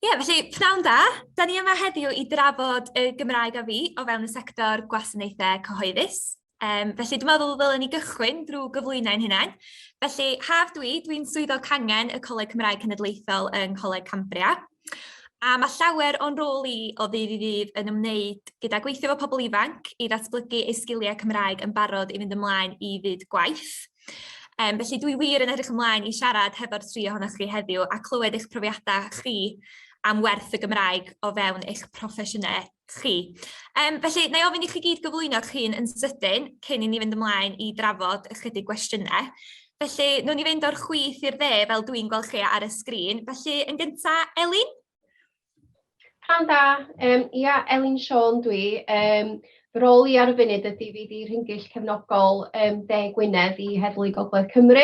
Ie, felly pnawn da. Da ni yma heddiw i drafod y Gymraeg a fi o fewn y sector gwasanaethau cyhoeddus. Felly dwi'n meddwl ddylen ni gychwyn drwy gyflwyno ein hunain. Felly, haf dwi, dwi'n swyddog cangen y Coleg Cymraeg Cenedlaethol yng Ngholeg Cambria. A mae llawer o'n rôl i o ddydd i ddydd yn ymwneud gyda gweithio efo pobl ifanc i ddatblygu eu sgiliau Cymraeg yn barod i fynd ymlaen i fyd gwaith. Felly dwi wir yn edrych ymlaen i siarad hefo'r tri ohonoch chi heddiw a clywed eich profiadau chi am werth y Gymraeg o fewn eich proffesiynau chi. Felly, na i ofyn i chi gyd gyflwyno eich hun yn sydyn cyn i ni fynd ymlaen i drafod ychydig gwestiynau. Felly, wnawn ni fynd o'r chwith i'r dde fel dwi'n gweld chi ar y sgrin. Felly, yn gyntaf, Elin? Pnawn da. Ia, Elin Siôn dwi. Fy rôl i ar y funud ydy fi 'di rhingyll cefnogol De Gwynedd i Heddlu Gogledd Cymru.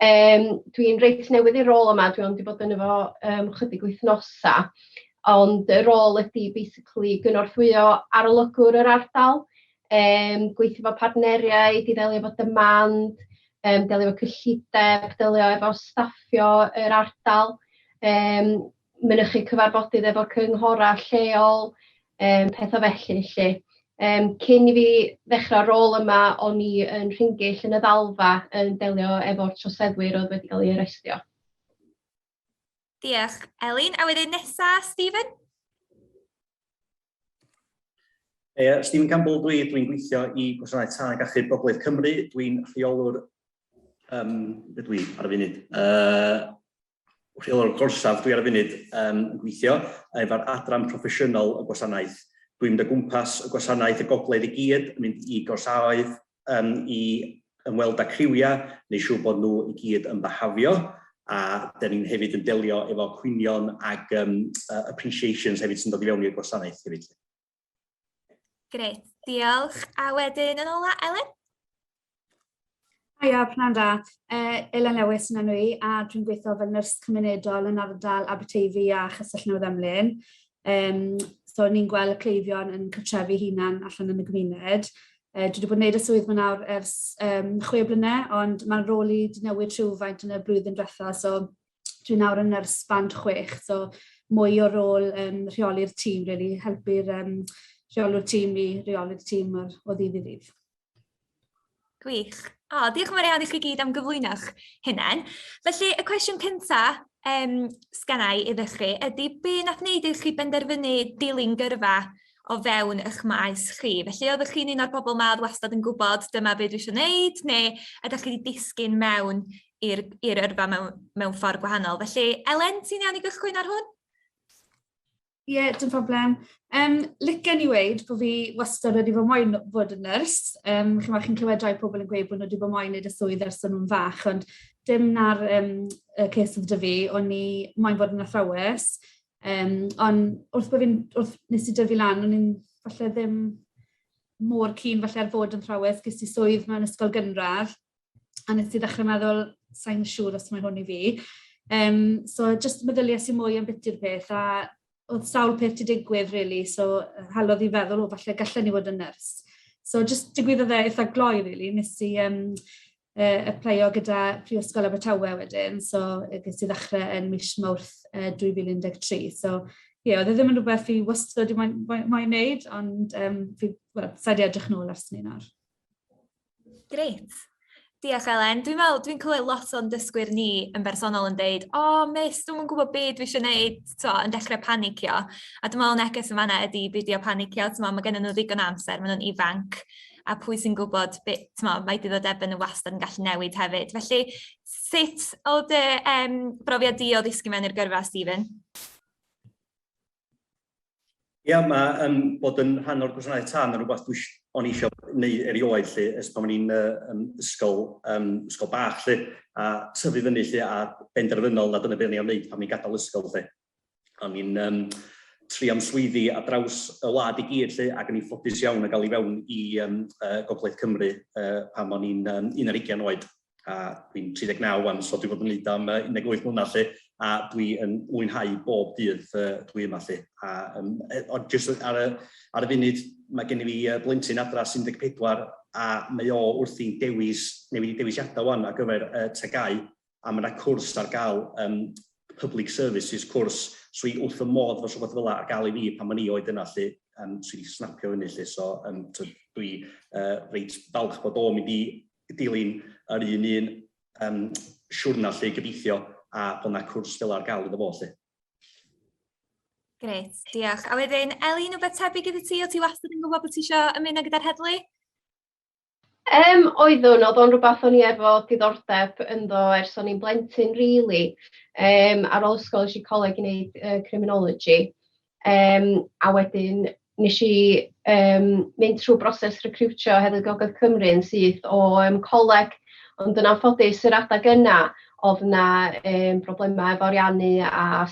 Dwi'n reit newydd i'r rôl yma, dwi ond 'di bod yn efo chydig wythnosau, ond y rôl ydy basically gynorthwyo arolygwr yr ardal, gweithio efo partneriaid i ddelio efo demand, delio efo cyllideb, delio efo staffio yr ardal, mynychu cyfarfodydd efo'r cynghorau lleol, pethau felly 'lly. Cyn i fi ddechrau'r rôl yma, o'n i yn rhingyll yn y ddalfa yn delio efo'r troseddwyr oedd wedi cael eu arestio. Diolch, Elin. A wedyn nesa, Stephen? Stephen Campbell dwi, dwi'n gweithio i Gwasanaeth Tân ac Achub Gogledd Cymru. Dwi'n rheolwr, be dwi ar y funud? Rheolwr gorsaf dwi ar y funud yn gweithio efo'r adran proffesiynol y gwasanaeth. Dwi'n mynd o gwmpas y gwasanaeth y gogledd i gyd, yn mynd i gorsaoedd i ymweld â criwiau, neu siŵr bod nhw i gyd yn byhafio, a dyn ni'n hefyd yn delio efo cwynion ag appreciations hefyd sy'n dod i fewn i'r gwasanaeth hefyd. Grêt, diolch. A wedyn yn ola, Elen? Hiya, pnawn da. Elen Lewis yn enw i, a dwi'n gweithio fel nyrs cymunedol yn ardal Aberteifi a Chastell Newydd Emlyn. So ni'n gweld y cleifion yn cartrefi hunan allan yn y gymuned. Dwi wedi bod yn gwneud y swydd yma nawr ers 6 blynedd, ond mae'r rôl i wedi newid rhywfaint yn y blwyddyn diwetha, so dwi nawr yn nyrs band 6, so mwy o rôl rheoli'r tîm, really, helpu'r rheolwr tîm i reoli'r tîm o ddydd i ddydd. Gwych. O, diolch yn fawr iawn i chi gyd am gyflwyno'ch hunain. Felly, y cwestiwn cynta sgynna i iddo chi ydy, be nath wneud i chi benderfynu dilyn gyrfa o fewn eich maes chi? Felly, oeddech chi'n un o'r bobl 'ma oedd wastad yn gwybod dyma be dwi eisiau wneud, neu ydych chi wedi disgyn mewn i'r yrfa mewn ffordd gwahanol? Felly, Elen, ti'n iawn i gychwyn ar hwn? Ie, yeah, dim problem. Licen i weud bod fi wastad wedi bod moyn fod yn nyrs. Chimod, chi'n clywed rhai pobl yn gweud bod nhw wedi bod moyn wneud y swydd ers o'n nhw'n fach, ond dim na'r y case oedd 'da fi, o'n i moyn bod yn athrawes. Ond wrth bod fi'n, wrth nes i dyfu lan, o'n i'n falle ddim mor keen falle ar fod yn athrawes, ges i swydd mewn ysgol gynradd, a nes i ddechrau meddwl, sa'n siŵr os mae hwn i fi. So just meddyliais i mwy am biti'r peth, a oedd sawl peth 'di digwydd, really, so halodd i feddwl, o, falle gallen ni fod yn nyrs. So just digwyddodd e eitha gloi, really. Nes i applio gyda Prifysgol Abertawe wedyn, so ges i ddechrau yn mis Mawrth 2013. So ie, yeah, oedd e ddim yn rhywbeth fi wastad wedi moyn, moyn, moyn wneud, ond fi, well, sa i 'di edrych nôl ers 'ny nawr. Grêt. Diolch, Elen. Dwi'n meddwl, dwi'n clywed lot o'n dysgwyr ni yn bersonol yn deud, o, oh, miss, dwi'm yn gwybod be dwi eisiau gwneud, to, yn dechrau panicio. A dwi'n meddwl neges yn fanna ydy beidio panicio, ti'n mae gennym nhw ddigon o amser, maen nhw'n ifanc, a pwy sy'n gwybod, be, ti'n mae diddordeb yn y wastad yn gallu newid hefyd. Felly, sut oedd dy brofiad di o ddisgyn mewn i'r gyrfa, Stephen? Ia, mae bod yn rhan o'r gwasanaeth tân yn rhywbeth dwi o'n i eisiau gwneud erioed 'lly, ers pan o'n i'n ysgol, ysgol bach 'lly, a tyfu fyny 'lly, a benderfynol na dyna beth o'n i am wneud pan o'n i'n gadael ysgol 'lly. O'n i'n trio am swyddi ar draws y wlad i gyd 'lly, ac o'n i'n ffodus iawn o gael i fewn i Gogledd Cymru pan o'n i'n 21 oed. A dwi'n 39 wan, so dwi fod yn neud am 18 mlynedd 'lly, a dwi yn mwynhau bob dydd dwi yma 'lly. A ond jyst ar y, ar y funud, mae gen i fi blentyn adra sy'n 14, a mae o wrthi'n dewis, newid i dewisiadau wan ar gyfer TGAU, a mae yna cwrs ar gael. Public Services cwrs, so i wrth y modd fo rhywbeth fel ar gael i fi pan o'n i oed yna 'lly, so i snapio fyny 'lly, so dwi reit falch bod o'n mynd i dilyn yr un un siwrna 'lly gobeithio, a bod 'na cwrs fel ar gael iddo fo 'lly. Grêt, diolch. A wedyn, Elin, wbeth tebyg iddo ti? O ti wastad yn gwybod bod ti eisiau ymuno gyda'r heddlu? Oeddwn, oedd o'n rhywbeth o'n i efo diddordeb ynddo ers o'n i'n blentyn rili. Ar ôl ysgol es i coleg i wneud criminology, a wedyn nes i mynd trwy broses recriwtio Heddlu Gogledd Cymru yn syth o coleg, ond yn anffodus yr adeg yna oedd 'na broblemau efo ariannu a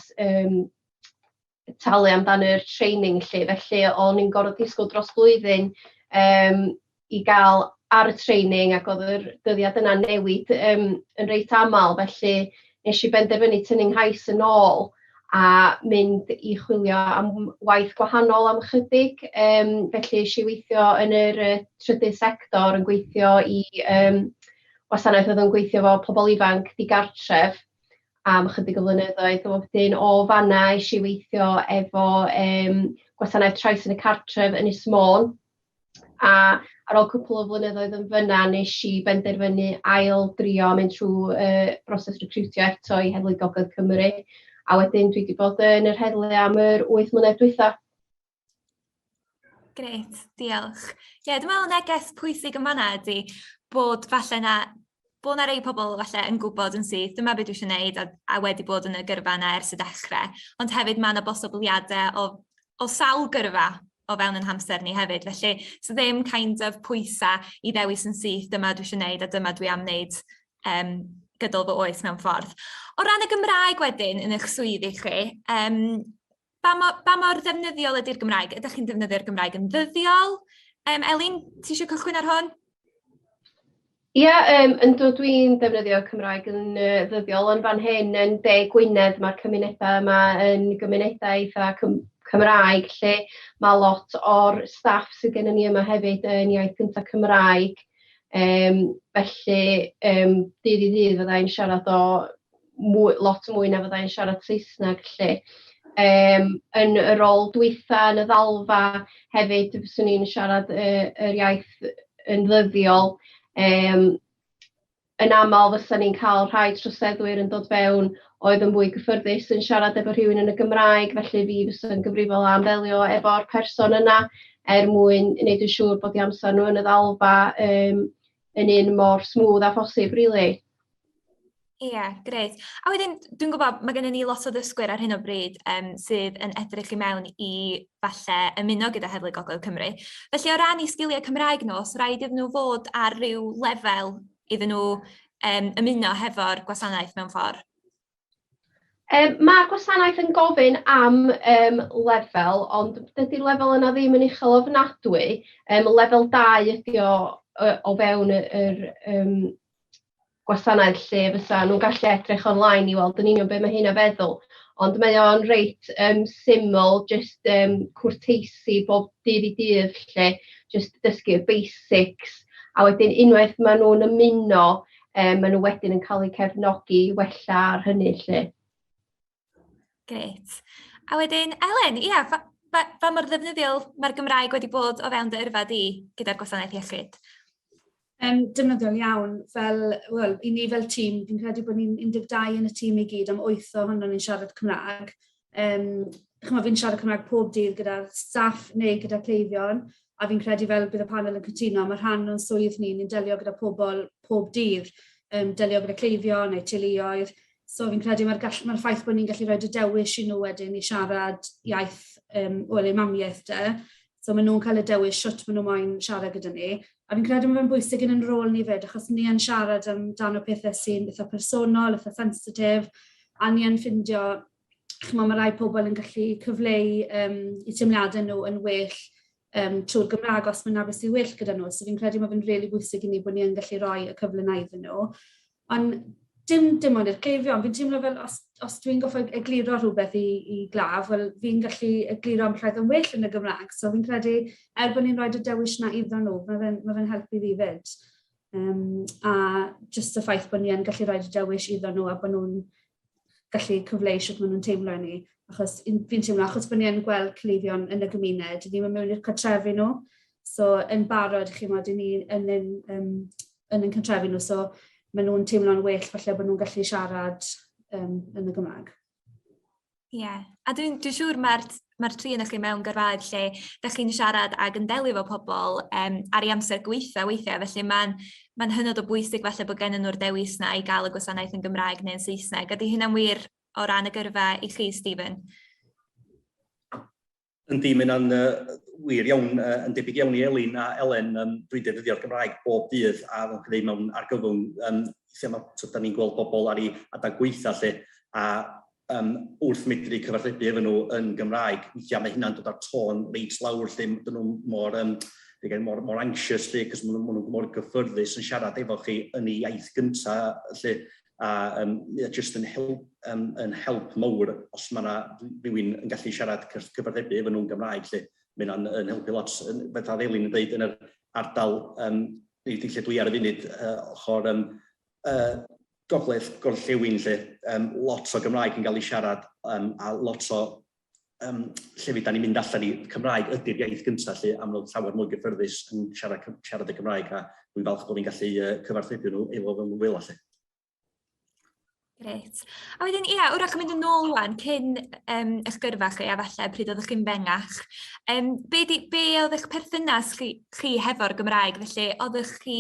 talu amdan yr training 'lly, felly o'n i'n gorfod disgwyl dros blwyddyn i gael ar y training, ac oedd yr dyddiad yna'n newid yn reit aml, felly nes i benderfynu tynnu nghais yn ôl a mynd i chwilio am waith gwahanol am ychydig. Felly es i weithio yn yr trydydd sector yn gweithio i wasanaeth oedd yn gweithio efo pobl ifanc digartref am ychydig o flynyddoedd. Wedyn o fanna es i weithio efo gwasanaeth trais yn y cartref yn Ynys Môn, a ar ôl cwpl o flynyddoedd yn fyna nes i benderfynu ail drio mynd trwy broses recriwtio eto i Heddlu Gogledd Cymru, a wedyn dwi wedi bod yn yr heddlu am yr 8 mlynedd dwytha. Grêt, diolch. Ie, dwi'n meddwl neges pwysig yn fan'na ydy bod falle 'na bod 'na rei pobl falle yn gwybod yn syth, dyma be dwi eisiau gwneud, a wedi bod yn y gyrfa yna ers y dechrau. Ond hefyd mae yna bosibiliadau o sawl gyrfa o fewn ein hamser ni hefyd. Felly, so ddim kind of pwysau i ddewis yn syth, dyma dwi eisiau gwneud a dyma dwi am wneud gydol fy oes mewn ffordd. O ran y Gymraeg wedyn yn eich swyddi chi, ba mor ddefnyddiol ydy'r Gymraeg? Ydych chi'n defnyddio'r Gymraeg yn ddyddiol? Elin, ti eisiau cychwyn ar hwn? Ie, yndw, dwi'n defnyddio Cymraeg yn ddyddiol yn fan hyn yn De Gwynedd. Mae'r cymunedau yma yn gymunedau eitha Cymraeg, lle mae lot o'r staff sydd gennym ni yma hefyd yn iaith gyntaf Cymraeg. Felly, dydd i ddydd fydda i'n siarad o mwy, lot mwy na fydda i'n siarad Saesneg 'lly. Yn y rôl dwytha yn y ddalfa hefyd, fyswn i'n siarad yr iaith yn ddyddiol. Yn aml fysa ni'n cael rhai troseddwyr yn dod fewn oedd yn fwy gyffyrddus yn siarad efo rhywun yn y Gymraeg, felly fi fysa'n gyfrifol am ddelio efo'r person yna er mwyn wneud yn siŵr bod eu amser nhw yn y ddalfa yn un mor smooth â phosib, really. Ie, grêt. A wedyn, dwi'n gwybod, mae gennym ni lot o ddysgwyr ar hyn o bryd sydd yn edrych i mewn i falle ymuno gyda Heddlu Gogledd Cymru. Felly, o ran eu sgiliau Cymraeg nhw, os rhaid iddyn nhw fod ar ryw lefel iddyn nhw ymuno hefo'r gwasanaeth mewn ffordd? Mae'r gwasanaeth yn gofyn am lefel, ond dydy'r lefel yna ddim yn uchel ofnadwy. Lefel 2 ydy o o fewn yr gwasanaeth, lle fysa nhw'n gallu edrych online i weld yn union be mae hynna'n feddwl. Ond mae o'n reit syml, jyst cwrteisi bob dydd i dydd lle, jyst dysgu'r basics. A wedyn unwaith maen nhw'n ymuno, maen nhw wedyn yn cael eu cefnogi i wella ar hynny lle. Grêt. A wedyn, Elen, ia, fa mor ddefnyddiol mae'r Gymraeg wedi bod o fewn dy yrfa di gyda'r gwasanaeth iechyd? Defnyddiol iawn, fel, wel, i ni fel tîm, fi'n credu bod ni'n 12 yn y tîm i gyd, am 8 ohono ni'n siarad Cymraeg. Chymod, fi'n siarad Cymraeg pob dydd gyda'r staff neu gyda cleifion, a fi'n credu fel bydd y panel yn cytuno, mae rhan o'n swydd ni, ni'n delio gyda pobl pob dydd, delio gyda cleifion neu teuluoedd. So fi'n credu mae'r ma ffaith bod ni'n gallu rhoi y dewis i nhw wedyn i siarad iaith, wel, eu mamiaith de. So maen nhw'n cael y dewis shwt maen nhw moyn siarad gyda ni. A fi'n credu mae fe'n bwysig yn ein rôl ni fyd, achos ni yn siarad amdano pethau sy'n eitha personol, eitha sensitif, a ni yn ffindio, chymod, mae rai pobl yn gallu cyfleu eu teimladau nhw yn well trwy'r Gymraeg os mae'n beth sy'n well gyda nhw. So fi'n credu mae fe'n rili really bwysig i ni bod ni yn gallu rhoi y cyfle 'na iddyn nhw. Ond dim ond i'r cleifion, fi'n teimlo fel os dwi'n goffo egluro rhywbeth i glaf, wel fi'n gallu egluro am llai yn well yn y Gymraeg. So fi'n credu, er bod ni'n rhoi y dewis na iddyn nhw, mae fe'n ma fe helpu fi fyd. A jyst y ffaith bod ni yn gallu rhoi y dewis iddyn nhw a bod nhw'n. gallu cyfleu sut maen nhw'n teimlo i ni. Achos fi'n teimlo, achos bod ni yn gweld cleifion yn y gymuned, ni'n mynd mewn i'r cartrefi nhw. So yn barod, chi'n modd, ni yn ein, um, yn ein cartrefi nhw, so maen nhw'n teimlo'n well falle bod nhw'n gallu siarad um, yn y Gymraeg. Ie, yeah. A dwi'n dwi siŵr mae'r mae tri yn chi mewn gyrfaoedd lle da chi'n siarad ag yn delio efo pobl um, ar ei amser gweithio weithiau, felly mae'n mae hynod o bwysig falle bod gen nhw'r dewis na i gael y gwasanaeth yn Gymraeg neu'n Saesneg. Ydy hynna'n wir o ran y gyrfa i chi, Stephen? Yndi, mae hynna'n uh, wir iawn, uh, yn debyg iawn i Elin a Elen, um, dwi'n defnyddio'r Gymraeg bob dydd a fel chi'n dweud mewn argyfwng, um, lle mae, so, da ni'n gweld bobl ar ei adag gweitha lle, a um, wrth medru cyfathrebu efo nhw yn Gymraeg, weithiau mae hynna'n dod ar tôn reit lawr lle dyn nhw mor, um, mor, mor anxious lle, cos maen nhw mor gyffyrddus yn siarad efo chi yn ei iaith gyntaf lle a um, yeah, just yn help, um, yn help mawr os mae yna rhywun yn gallu siarad cyfathrebu efo nhw'n Gymraeg, lle mae hynna'n yn helpu lot. Fatha Elin yn dweud yn yr ardal um, lle dwi ar y funud, uh, ochr um, uh, gogledd gorllewin lle, um, lot o Gymraeg yn cael ei siarad um, a lot o um, llefydd da ni'n mynd allan i, Cymraeg ydy'r iaith gyntaf lle, a maen nhw'n llawer mwy gyffyrddus yn siarad, siarad y Gymraeg, a dwi'n falch bod fi'n gallu uh, cyfarthrebu nhw efo fy ngwyl allu. Grêt. A wedyn, ia, wrach yn mynd yn ôl wan, cyn um, eich gyrfa chi, a falle pryd oeddech chi'n fengach, um, be, di, be oedd eich perthynas chi, chi hefo'r Gymraeg? Felly, oeddech chi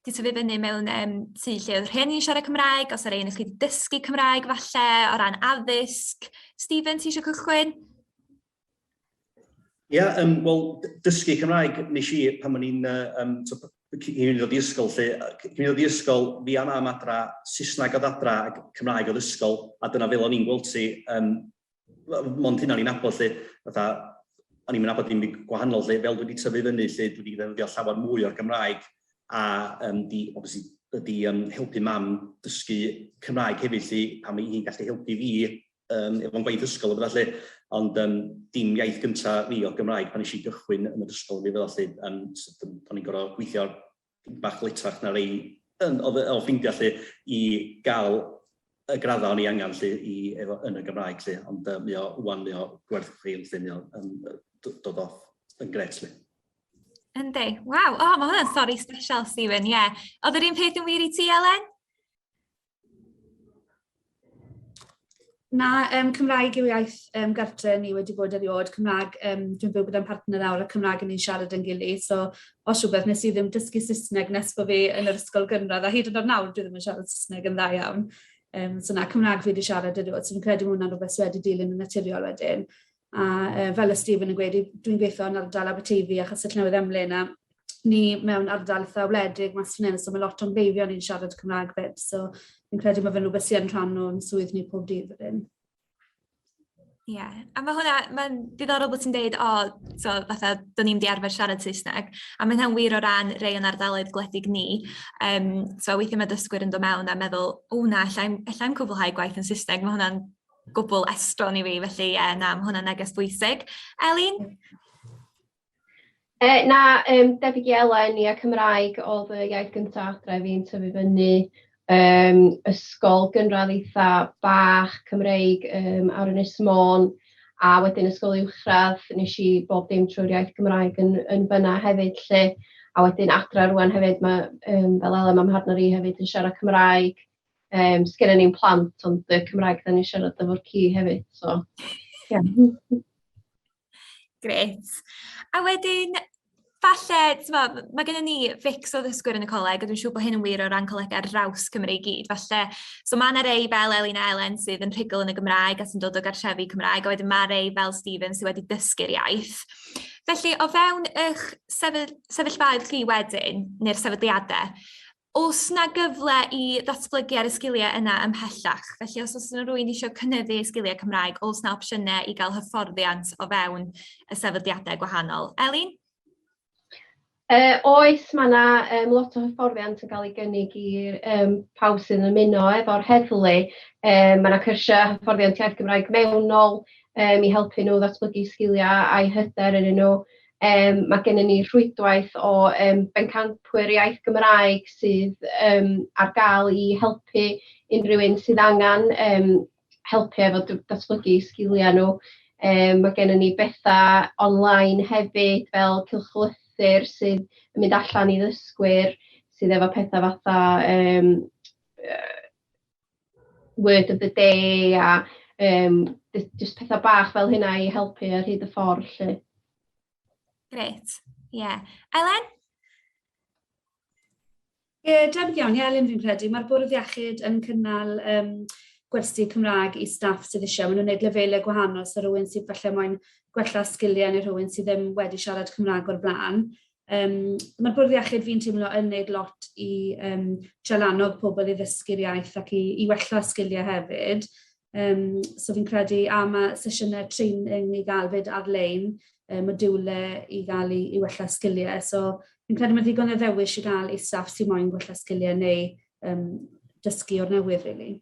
di tyfu fyny mewn um, tŷ lle oedd rhieni'n siarad Cymraeg, os ar ein chi wedi dysgu Cymraeg falle, o ran addysg, Stephen, ti eisiau cychwyn? Ie, yeah, um, wel, dysgu Cymraeg nes i pan o'n i'n uh, um, cyn i ddod i ysgol, lle, cyn i ddod i ysgol, fi a mam adra, Saesneg oedd adra ac Cymraeg oedd ysgol, a dyna fel o'n i'n gweld ti, um, mond hynna o'n i'n nabod, lle, fatha, o'n i'n nabod dim byd gwahanol, lle, fel dwi wedi tyfu fyny, lle, dwi wedi ddefnyddio llawer mwy o'r Gymraeg, a um, di, obviously, ydi um, helpu mam dysgu Cymraeg hefyd, lle, pan mae hi'n gallu helpu fi um, efo'n gwaith ysgol o bethau lle, ond um, dim iaith gyntaf fi o Gymraeg pan eisiau gychwyn yn yr ysgol fi fel lle, um, so, o'n i'n gorfod gweithio bach letach na rei yn, o, o ffrindiau lle i gael y graddau o'n i angen lle i, efo, yn y Gymraeg lle, ond uh, mi o, wan mi o gwerth chweil lle, mi o um, dod off yn gret lle. Yndi. Waw, o, oh, mae hwnna'n stori special, Stephen, ie. Yeah. Oedd yr un peth yn wir i ti, Elen? Na, um, Cymraeg yw iaith um, gartre ni wedi bod erioed. Cymraeg, um, dwi'n byw gyda'n partner nawr a Cymraeg yn ni'n siarad yn gilydd. So, os rhywbeth, nes i ddim dysgu Saesneg nes bod fi yn yr ysgol gynradd. A hyd yn oed nawr, dwi ddim yn siarad Saesneg yn dda iawn. Um, so na, Cymraeg fi wedi siarad erioed. So fi'n credu hwnna'n rhywbeth sydd wedi dilyn yn naturiol wedyn. A uh, fel y Stephen yn gweud, dwi'n gweithio yn ardal Aberteifi a Chastell Newydd Emlyn a ni mewn ardal eitha wledig mas fan hyn, so mae lot o'n gleifion ni'n siarad Cymraeg fyd, so fi'n credu mae fe'n rhywbeth sy'n rhan o'n swydd ni pob dydd wedyn. Ie, yeah. A mae hwnna, mae'n diddorol bod ti'n deud, o, oh, so, fatha, do'n i'n di arfer siarad Saesneg, a mae hynna'n wir o ran rei o'n ardaloedd gwledig ni. Um, so weithiau mae dysgwyr yn dod mewn a meddwl, o na, allai'm, allai'm cwblhau gwaith yn Saesneg, mae hwnna'n gwbl estron i fi, felly ie, yeah, na, mae hwnna'n neges bwysig. Elin? E, na, um, debyg i Elen, ia, Cymraeg oedd y iaith gyntaf adre fi'n tyfu fyny. Um, ysgol gynradd eitha bach Cymreig um, ar Ynys Môn, a wedyn ysgol uwchradd, nes i bob dim trwy'r iaith Gymraeg yn, yn fyna hefyd lle. A wedyn adra rwan hefyd, mae, um, fel Elen, mae mhartner i hefyd yn siarad Cymraeg. Um, sgenna ni'n plant, ond y Cymraeg da ni'n siarad efo'r ci hefyd, so... Yeah. Grêt. A wedyn, falle, t'mo', mae gennym ni fix o ddysgwyr yn y coleg, a dwi'n siŵr bod hyn yn wir o ran colegau ar draws Cymru i gyd. Falle, so mae yna rei fel Elin a Elen sydd yn rhugl yn y Gymraeg a sy'n dod o gartrefi Cymraeg, a wedyn mae rei fel Stephen sydd wedi dysgu'r iaith. Felly, o fewn eich sefyll, sefyllfaoedd chi wedyn, neu'r sefydliadau, Oes 'na gyfle i ddatblygu ar y sgiliau yna ymhellach? Felly os oes yna rywun eisiau cynyddu eu sgiliau Cymraeg, oes 'na opsiynau i gael hyfforddiant o fewn y sefydliadau gwahanol? Elin? Uh, oes, mae yna um, lot o hyfforddiant yn cael ei gynnig i'r um, pawb sydd yn ymuno efo'r heddlu. Um, mae yna cyrsiau hyfforddiant iaith Gymraeg mewnol um, i helpu nhw ddatblygu sgiliau a'i hyder yn nhw. Um, mae gennym ni rhwydwaith o um, bencampwyr iaith Gymraeg sydd um, ar gael i helpu unrhyw un sydd angen um, helpu efo datblygu sgiliau nhw. Um, mae gennym ni bethau online hefyd fel cylchlythyr sydd yn mynd allan i ddysgwyr sydd efo pethau fatha um, word of the day a um, just pethau bach fel hynna i helpu ar hyd y ffordd. Lle. Grêt, ie. Yeah. Elen? Ie, yeah, debyg iawn. Ie, Elin fi'n credu. Mae'r Bwrdd Iechyd yn cynnal um, gwersi Cymraeg i staff sydd eisiau. Maen nhw'n gwneud lefelau gwahanol, so rhywun sydd falle moyn gwella sgiliau neu rhywun sydd ddim wedi siarad Cymraeg o'r blaen. Um, Mae'r Bwrdd Iechyd fi'n teimlo yn gwneud lot i um, trial annog pobl i ddysgu'r iaith ac i, i wella sgiliau hefyd. Um, so fi'n credu, a mae sesiynau training i gael fyd ar-lein, um, modiwlau i gael i, i wella sgiliau. So fi'n credu mae ddigon o ddewis i gael i staff sy'n moyn gwella sgiliau neu um, dysgu o'r newydd, really.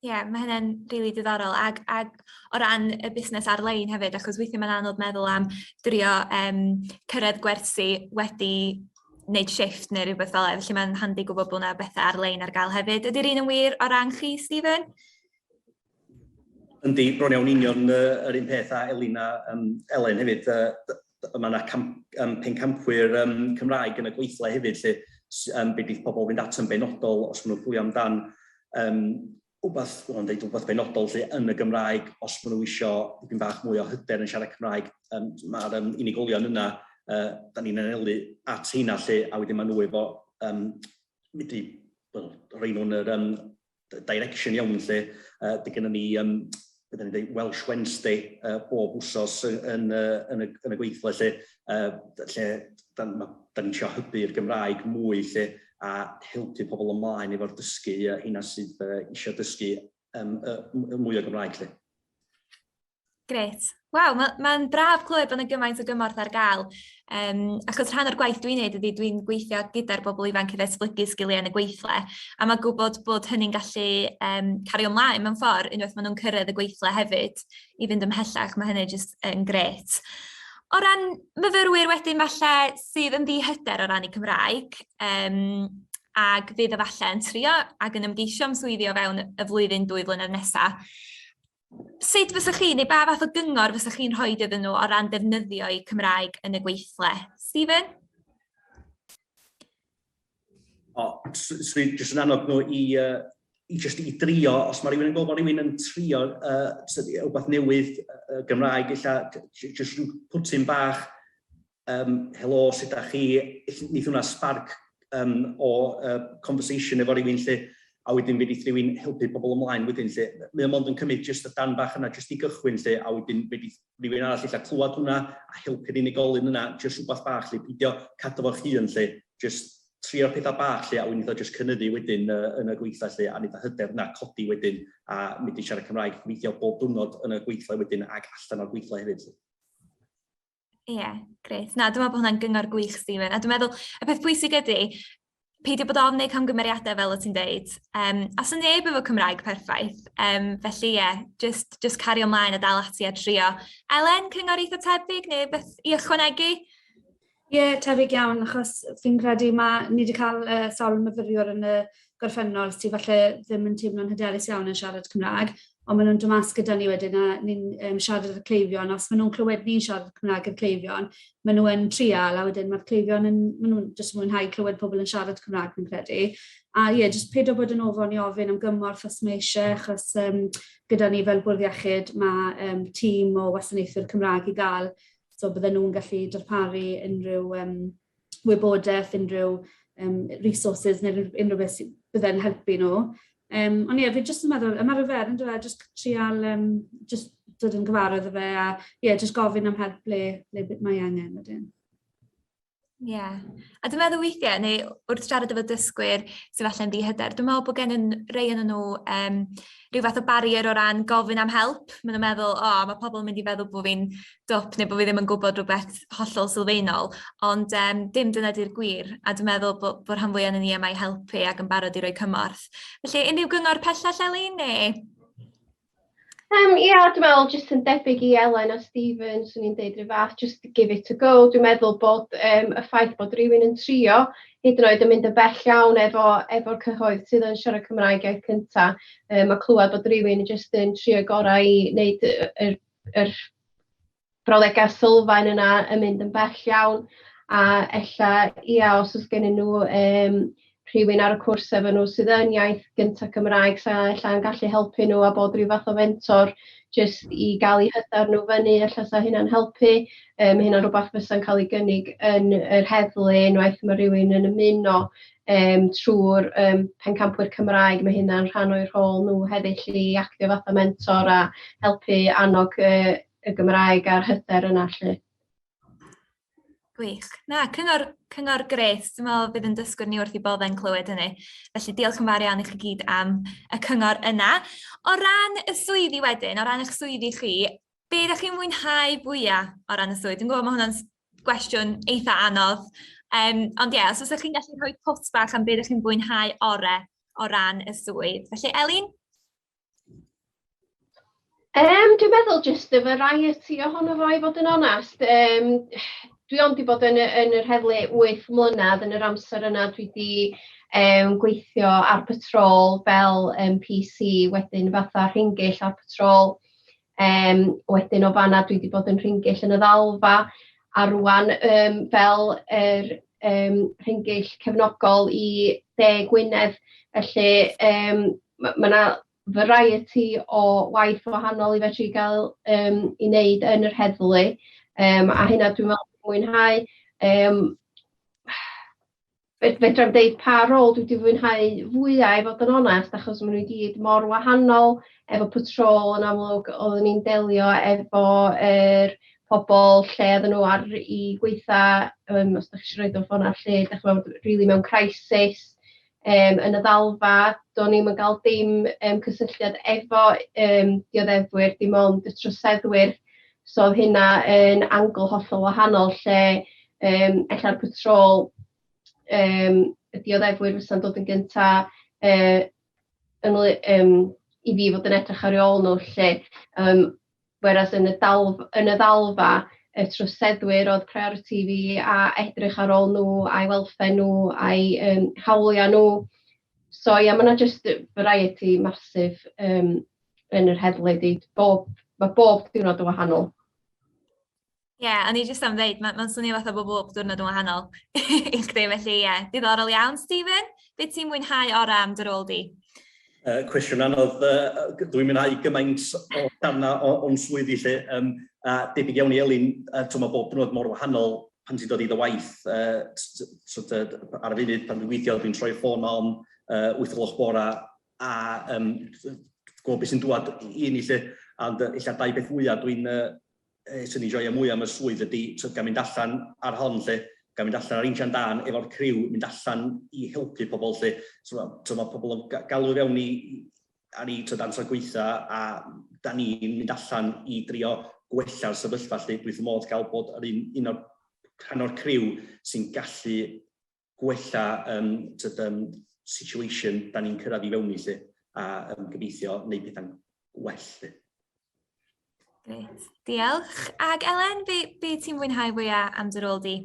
Ie, yeah, mae hynny'n rili really diddorol. Ag, ag o ran y busnes ar-lein hefyd, achos weithiau mae'n anodd meddwl am drio um, cyrraedd gwersi wedi wneud shift neu rhywbeth fel 'na, felly mae'n handi gwybod bod yna bethau ar-lein ar gael hefyd. Ydy'r un yn wir o ran chi, Stephen? Yndi, bron iawn union yr un peth â Elin a um, Elen hefyd. Uh, mae yna camp, um, pencampwyr um, Cymraeg yn y gweithle hefyd, lle um, be bydd pobl fynd at yn benodol os maen nhw'n chwilio amdan um, wbath, wel, deud wbath benodol lle yn y Gymraeg, os maen nhw isio dipyn bach mwy o hyder yn siarad Cymraeg, um, mae'r um, unigolion yna, uh, da ni'n anelu at heina lle, a wedyn maen nhw efo, um, medru, well, rhoi nhw'n yr um, direction iawn lle, uh, dy gennym ni, um, beth ni'n dweud, Welsh Wednesday uh, bob wsos yn, yn, yn, y, yn y gweithle lle, uh, lle da, ma, da ni'n trio hybu'r Gymraeg mwy lle, a helpu pobl ymlaen efo'r dysgu, uh, hynna sydd uh, eisiau dysgu um, uh, mwy o Gymraeg lle. Grêt. Waw, mae'n ma braf clywed bod yna gymaint o gymorth ar gael. Um, achos rhan o'r gwaith dwi'n neud ydy dwi'n gweithio gyda'r bobl ifanc i ddatblygu sgiliau yn y gweithle. A mae gwybod bod hynny'n gallu um, cario ymlaen mewn ffordd unwaith maen nhw'n cyrraedd y gweithle hefyd i fynd ymhellach, mae hynny jyst yn grêt. O ran myfyrwyr wedyn falle sydd yn ddihyder o ran eu Cymraeg, um, ag fydd efallai yn trio ac yn ymgeisio am swyddi o fewn y flwyddyn, dwy flynedd nesaf, Sut fysach chi, neu ba fath o gyngor fysach chi'n rhoi iddyn nhw o ran defnyddio eu Cymraeg yn y gweithle? Stephen? O, swn i jyst yn annog nhw i, uh, i just i drio, os mae rhywun yn gweld bod rhywun yn trio uh, rhywbeth newydd uh, Gymraeg, ella jyst rhyw pwtyn bach, um, helo, sut da chi, wneith hwnna spark um, o uh, conversation efo rhywun lle, a wedyn fe wneith rhywun helpu pobl ymlaen wedyn lle. Mae o mond yn cymryd jyst y dan bach yna, jyst i gychwyn lle, a wedyn fe wneith rhywun arall ella clywed hwnna a helpu'r unigolyn yna, jyst rhywbeth bach lle, peidio cadw fo'ch hun lle, jyst trio'r pethau bach lle, a wedyn wneith o jyst cynyddu wedyn uh, yn y gweithle lle, a wneith o hyder yna codi wedyn, a mynd i siarad Cymraeg gobeithio bob diwrnod yn y gweithle wedyn ac allan o'r gweithle hefyd. Ie, yeah, grêt. Na, dwi'n meddwl bod hwnna'n gyngor gwych, Stephen. A dwi'n meddwl, y peth pwysig ydy, peidio bod ofn neud camgymeriadau fel o ti'n deud. Um, a sy'n neb efo Cymraeg perffaith. Um, felly ie, yeah, just, just cario ymlaen a dal ati a trio. Elen, cyngor eitha tebyg neu beth i ychwanegu? Ie, yeah, tebyg iawn, achos fi'n credu mae ni wedi cael uh, sawl myfyriwr yn y gorffennol sydd falle ddim yn teimlo'n hyderus iawn yn siarad Cymraeg, ond maen nhw'n dod mas gyda ni wedyn a ni'n um, siarad â'r cleifion. Os maen nhw'n clywed ni'n siarad Cymraeg i'r cleifion, maen nhw yn trial a wedyn mae'r cleifion yn, maen nhw'n jyst mwynhau clywed pobl yn siarad Cymraeg fi'n credu. A ie, yeah, jyst peidio bod yn ofon i ofyn am gymorth os mae eisiau, achos um, gyda ni fel Bwrdd Iechyd mae um, tîm o wasanaethwyr Cymraeg i gael, so bydden nhw'n gallu darparu unrhyw um, wybodaeth, unrhyw um, resources neu unrhyw beth sydd bydde'n helpu nhw. Um, ond ie, fi jyst yn meddwl, ymarfer yn dweud, jyst trial, um, jyst dod yn gyfarwydd â fe a ie, yeah, jyst gofyn am help ble, ble mae angen wedyn. Ie. Yeah. A dwi'n meddwl weithiau, neu wrth siarad efo dysgwyr sydd falle'n ddihyder, dwi'n meddwl bod gen yn rei yn nhw um, rhyw fath o barrier o ran gofyn am help. Maen nhw'n meddwl, o, oh, mae pobl yn mynd i feddwl bod fi'n dwp neu bod fi ddim yn gwybod rhywbeth hollol sylfaenol, ond um, dim dyna di'r gwir, a dwi'n meddwl bod, bod rhan fwyaf yn ni yma i helpu ac yn barod i roi cymorth. Felly, unrhyw gyngor pellach, Elin, neu? Ia, dwi'n meddwl jyst yn debyg i Elen a Stephen, swn i'n deud rhyw fath, just give it a go. Dwi'n meddwl bod y ffaith bod rhywun yn trio, hyd yn oed yn mynd yn bell iawn efo efo'r cyhoedd sydd yn siarad Cymraeg iaith cynta, a clywed bod rhywun jyst yn trio gorau i wneud yr brawddegau sylfaen yna yn mynd yn bell iawn, a ella, ia, os oes gennyn nhw rhywun ar y cwrs efo nhw sydd yn iaith gyntaf Cymraeg, sa ella yn gallu helpu nhw a bod rhyw fath o fentor jyst i gael eu hyder nhw fyny, ella sa hynna'n helpu. Hynna'n rhywbeth fysa'n cael ei gynnig yn yr heddlu unwaith mae rhywun yn ymuno trwy'r pencampwyr Cymraeg. Mae hynna'n rhan o'i rôl nhw hefyd i actio fatha mentor a helpu annog y Gymraeg a'r hyder yna 'lly. Gwych. Na, cyngor, cyngor grêt. Dwi'n meddwl bydd yn dysgwyr ni wrth i boddau'n clywed hynny. Felly diolch yn fawr iawn i chi gyd am y cyngor yna. O ran y swyddi wedyn, o ran eich swyddi chi, be ydych chi'n mwynhau fwyaf o ran y swydd? Dwi'n gwybod mae hwnna'n gwestiwn eitha anodd. Ond ie, os ydych chi'n gallu rhoi pwt bach am be ydych chi'n fwynhau orau o ran y swydd. Felly, Elin? Dwi'n meddwl jyst y variety ohono fo i fod yn onast. Dwi ond 'di bod yn yr heddlu 8 mlynedd. Yn yr amser yna dwi 'di gweithio ar patrol fel PC, wedyn fatha rhingyll ar patrol. Wedyn o fanna dwi 'di bod yn rhingyll yn y ddalfa, a rŵan fel yr rhingyll cefnogol i De Gwynedd. Felly ma' 'na variety o waith wahanol i fedru gael i wneud yn yr heddlu, a hynna dwi'n meddwl mwynhau. Fedrai'm deud pa rôl dwi wedi fwynhau fwyaf i fod yn onest, achos maen nhw i gyd mor wahanol. Efo patrol yn amlwg, oeddwn i'n delio efo yr pobl lle oedden nhw ar i gweitha, os ydych chi eisiau rhoi o ffordd lle, dych chi'n really mewn crisis. Yn y ddalfa, do'n i'm yn cael dim cysylltiad efo dioddefwyr, dim ond y troseddwyr. So oedd hynna yn angle hollol wahanol lle ella'r patrol, y dioddefwyr fysa'n dod yn gynta i fi fod yn edrych ar ôl nhw lle. Whereas yn y ddalfa, y troseddwyr oedd priority fi a edrych ar ôl nhw a'i welfare nhw a'i hawliau nhw. So ia, mae yna just variety massive yn yr heddlu. Mae bob diwrnod yn wahanol. Ie, yeah, o'n i jyst am ddeud, mae'n swnio fatha bod bob diwrnod yn wahanol i chdi, felly ie, yeah, diddorol iawn. Stephen, beth ti'n mwynhau orau am dy rôl di? Cwestiwn anodd, dwi'n mwynhau gymaint o darna o'n swyddi lle, a debyg iawn i Elin, mae bob diwrnod mor wahanol pan ti'n dod i dy waith. So, ar y funud pan dwi'n gweithio, dwi'n troi ffôn on 8 gloch bora a gwybod beth sy'n dŵad i ni lle. Ond ella dau beth fwyaf dwi'n sy'n ni'n joio mwy am y swydd ydy so, gael mynd allan ar hon lle, gael mynd allan ar injan dan efo'r criw, mynd allan i helpu pobl lle. So mae pobl yn galw fewn i ar i tyd amser gweitha a da ni'n mynd allan i drio gwella'r sefyllfa lle. Dwi'n modd gael bod yr un o'r rhan o'r criw sy'n gallu gwella tyd, situation da ni'n cyrraedd i fewn i lle a gobeithio wneud pethau'n well lle. Grêt, diolch. Ag Elen, be ti'n fwynhau fwyaf am dy rôl di?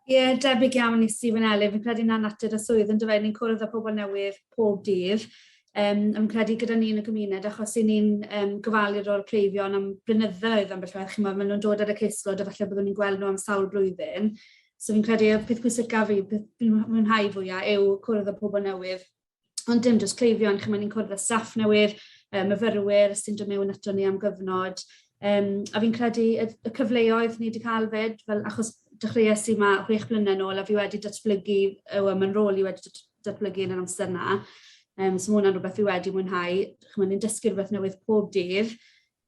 Ie, yeah, debyg iawn i Stephen Elin. Fi'n credu na natur y swydd yn dyfe, ni'n cwrdd â pobl newydd pob dydd. Fi'n credu gyda ni yn y gymuned, achos i ni'n gofalu ar ôl cleifion am blynyddoedd ambell waith, chimod, maen nhw'n dod ar y caseload a falle byddwn ni'n gweld nhw am sawl blwyddyn. So fi'n credu y peth pwysicaf fi, peth fi'n mwynhau fwyaf yw cwrdd â pobl newydd. Ond dim jyst cleifion, chimod, ni'n cwrdd â staff newydd, myfyrwyr sy'n dod mewn ato ni am gyfnod. A fi'n credu y cyfleoedd ni wedi cael fyd, fel achos dechreuais i ma 6 blynedd nôl a fi wedi datblygu, wel, mae'n rôl i wedi datblygu yn yr amser na. So mae hwnna'n rhywbeth fi wedi mwynhau. Chimod, ni'n dysgu rhywbeth newydd pob dydd.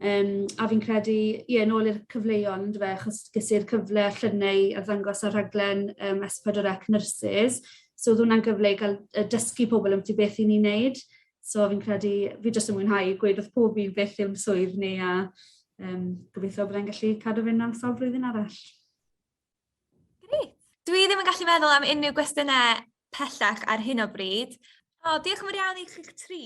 A fi'n credu, ie, nôl i'r cyfleon, yndyfe, achos ges i'r cyfle llynedd i arddangos ar rhaglen S4C Nurses. So oedd hwnna'n gyfle i gael dysgu pobl am beth i ni'n neud. So fi'n credu, fi jyst yn mwynhau gweud wrth pob un beth yw'n swydd ni a gobeithio byddai'n gallu cadw fynd am sawl blwyddyn arall. Grêt. Dwi ddim yn gallu meddwl am unrhyw gwestiynau pellach ar hyn o bryd. O, diolch yn fawr iawn i chi'ch tri.